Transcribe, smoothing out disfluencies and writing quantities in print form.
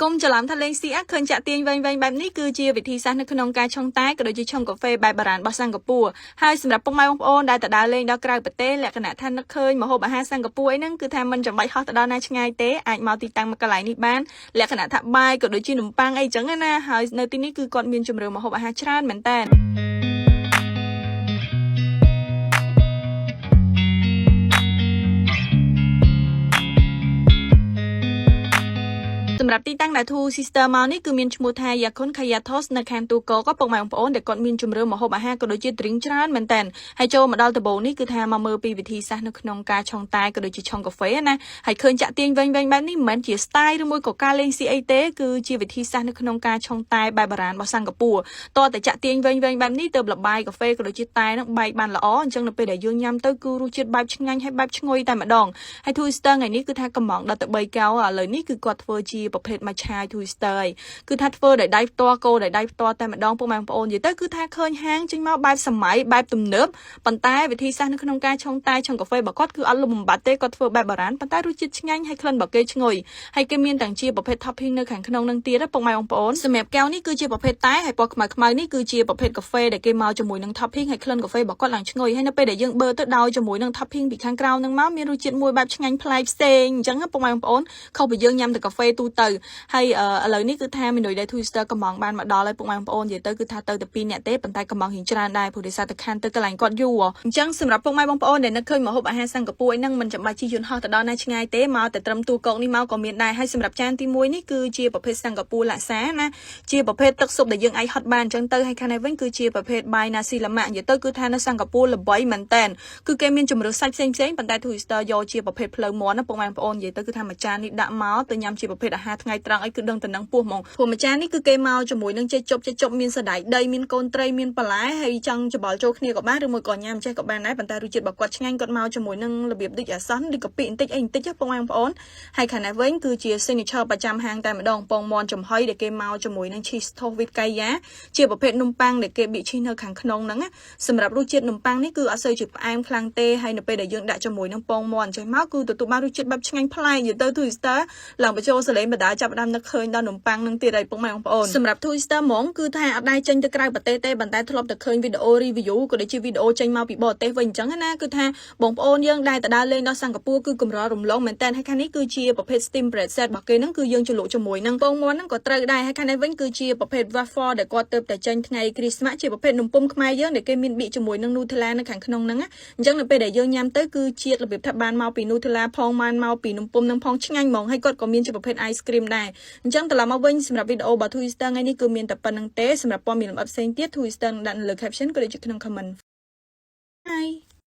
កុំច្រឡំថាលេងស៊ីអាឃើញចាក់ទាញវែងៗបែបនេះគឺជាវិធីសាស្ត្រនៅក្នុងការឆុងតែក៏ដូចជាឆុងកាហ្វេបែបបុរាណរបស់សិង្ហបុរីហើយសម្រាប់ពុកម៉ែបងប្អូនដែលទៅដើរលេងដល់ក្រៅប្រទេសលក្ខណៈថានឹកឃើញម្ហូបអាហារសិង្ហបុរីអីហ្នឹងគឺថាមិនចាំបាច់ហោះទៅដល់ណាឆ្ងាយទេអាចមកទីតាំងមួយកន្លែងនេះបានលក្ខណៈថាបាយក៏ដូចជានំប៉័ងអីចឹងណាហើយនៅទីនេះគឺគាត់មានជម្រើសម្ហូបអាហារច្រើនមែនតើ សម្រាប់ទីតាំងដែល Two Sister មកនេះគឺមានឈ្មោះថា Ya Kun Kaya Toast នៅខាងទូកក៏ពុកម៉ែបងប្អូនដែលគាត់មានជម្រើសម្ហូបអាហារក៏ដូចជា drink ច្រើនមែនតើហើយចូលមកដល់ដំបូងនេះគឺថាមកមើលពីវិធីសាស្ត្រនៅក្នុងការឆុងតែក៏ដូចជាឆុងកាហ្វេណាហើយឃើញចាក់ទាញវែងៗបែបនេះមិនមែនជា style ឬមួយក៏ការលេងស៊ីអីទេគឺជាវិធីសាស្ត្រនៅក្នុងការឆុងតែបែបបុរាណរបស់សិង្ហបុរីតើតែចាក់ទាញវែងៗបែបនេះទៅលបាយកាហ្វេក៏ដូចជាតែនឹងបែកបានល្អអញ្ចឹងនៅពេលដែលយើងញ៉ាំទៅគឺរសជាតិបែបឆ្ងាញ់ហើយបែបឈ្ងុយតែម្ដង ហើយ Twister ថ្ងៃនេះគឺថាកំងដល់ទៅ3កោឥឡូវនេះគឺគាត់ធ្វើជាប្រភេទ matcha Twister ហើយគឺថាធ្វើដោយដៃផ្ទាល់គោដោយដៃផ្ទាល់តែម្ដងពុកម៉ែបងប្អូននិយាយទៅគឺថាឃើញហាងចេញមកបែបសម័យបែបទំនើបប៉ុន្តែវិធីសាស្ត្រនៅក្នុងការឆុងតែឆុងកាហ្វេរបស់គាត់គឺអត់លំបំបាត់ទេគាត់ធ្វើបែបបុរាណប៉ុន្តែរសជាតិឆ្ងាញ់ហើយក្លិនរបស់គេឈ្ងុយហើយគេមានទាំងជាប្រភេទ topping នៅខាងក្នុងនឹងទៀតណាពុកម៉ែបងប្អូនសម្រាប់កែវនេះគឺជាប្រភេទតែហើយពណ៌ខ្មៅខ្មៅនេះគឺជាប្រភេទកាហ្វេដែលគេមកជាមួយនឹង topping ហើយក្លិនកាហ្វេរបស់គាត់ឡើងឈ្ងុយហើយនៅពេលដែលយើងបឺទៅដោយជាមួយនឹង topping ពីខាងក្រៅនឹងមកមានរសជាតិមួយបែបឆ្ងាញ់ប្លែកផ្សេងអញ្ចឹងណាពុកម៉ែបងប្អូនខុសពីយើងញ៉ាំតែកាហ្វេទូទៅហើយឥឡូវនេះគឺថាមេនុយដែល Twister កំងបានមកដល់ហើយពុកម៉ែបងប្អូននិយាយទៅគឺថាទៅតែ2នាក់ទេប៉ុន្តែកំងរៀងច្រើនដែរព្រោះដោយសារតែខានទៅកន្លែងគាត់យូរអញ្ចឹងសម្រាប់ពុកម៉ែបងប្អូនដែលនឹកឃើញម្ហូបអាហារសិង្ហបុរីហ្នឹងមិនចាំបាច់ជិះយន្តហោះទៅដល់ណាឆ្ងាយទេមកតែត្រឹមទូកកនេះមកក៏មានដែរហើយសម្រាប់ចានទី1នេះគឺជាប្រភេទសិង្ហបុរីឡាសាណាជាប្រភេទទឹកស៊ុបដែលយើងអាចហត់បានអញ្ចឹងទៅហើយខាងនេះវិញគឺជាប្រភេទបាយ nasi lemak និយាយទៅគឺថានៅសិង្ហបុរីល្បីមែនតើគឺគេមានជម្រើសសាច់ផ្សេងផ្សេងប៉ុន្តែ Twister យកជាប្រភេទភ្លៅមាន់ណាពុកម៉ែបងប្អូននិយាយទៅគឺថាមួយចាននេះដាក់មកទៅញ៉ាំជាប្រភេទអាហារថ្ងៃត្រង់អីគឺដឹងតែនឹងពោះហ្មងព្រោះមួយចាននេះគឺគេមកជាមួយនឹងចេកជប់ចេកជប់មានសណ្តែកដីមានកូនត្រីមានបន្លែហើយចង់ច្បល់ចូលគ្នាក៏បានឬមួយក៏ញ៉ាំចេះក៏បានដែរប៉ុន្តែរសជាតិរបស់គាត់ឆ្ងាញ់គាត់មកជាមួយនឹងរបៀបដូចអាសន្នឬកាពិបន្តិចអីបន្តិចពុកម៉ែបងប្អូនហើយខាងនេះវិញគឺជា signature ប្រចាំហាងតែម្ដងពងមាន់ចំហុយដែលគេមកជាមួយនឹង cheese toast with kaya ជាប្រភេទនំប៉័ងដែលគេបៀក cheese នៅខាងក្នុងហ្នឹងណាសម្រាប់រសជាតិនំប៉័ងនេះគឺអត់សូវជាផ្អែមខ្លាំងទេហើយនៅពេលដែលយើងដាក់ជាមួយនឹងពងមាន់ចេះមកគឺទទួលបានរសជាតិបែបឆ្ងាញ់ប្លែកនិយាយទៅ Twister ឡើងបញ្ចូលសលេងបដាចាប់ផ្ដើមនឹកឃើញដល់នំប៉័ងនឹងទៀតហើយពុកម៉ែបងប្អូនសម្រាប់ Twister ហ្មងគឺថាអត់ដែរចេញទៅក្រៅប្រទេសទេប៉ុន្តែធ្លាប់តែឃើញវីដេអូ review ក៏ដូចជាវីដេអូចេញមកពីបរទេសវិញអញ្ចឹងណាគឺថាបងប្អូនយើងដែលទៅដើរលេងដល់សិង្ហបុរីគឺកម្ររំលងមែនតើហើយខាងនេះគឺជាប្រភេទ steam bread set របស់គេហ្នឹងគឺយើងជ្រលក់ជាមួយនឹងពងមាន់ហ្នឹងក៏ត្រូវដែរហើយខាងនេះវិញគឺជាប្រភេទ waffle ដែលគាត់ទើបតែចេញថ្ងៃ Christmas ជាប្រភេទនំពុម្ពខ្មែរយើងដែលគេមានបៀកជាមួយនឹង Nutella នៅខាងក្នុងហ្នឹងណាអញ្ចឹងនៅពេលដែលយើងញ៉ាំទៅគឺជាតិរបៀបថាបានមកពី Nutella ផងបានមកពីនំពុម្ពនឹងផងឆ្ងាញ់ហ្មងហើយគាត់ក៏មានជាប្រភេទ ice cream ដែរអញ្ចឹងត្រឡប់មកវិញសម្រាប់វីដេអូរបស់ Twister ថ្ងៃនេះគឺមានតែប៉ុណ្្នឹងទេសម្រាប់ព័ត៌មានលម្អិតផ្សេងទៀត Twister នឹងដាក់នៅលើ caption ក៏ដូចជាក្នុង comment. Hi.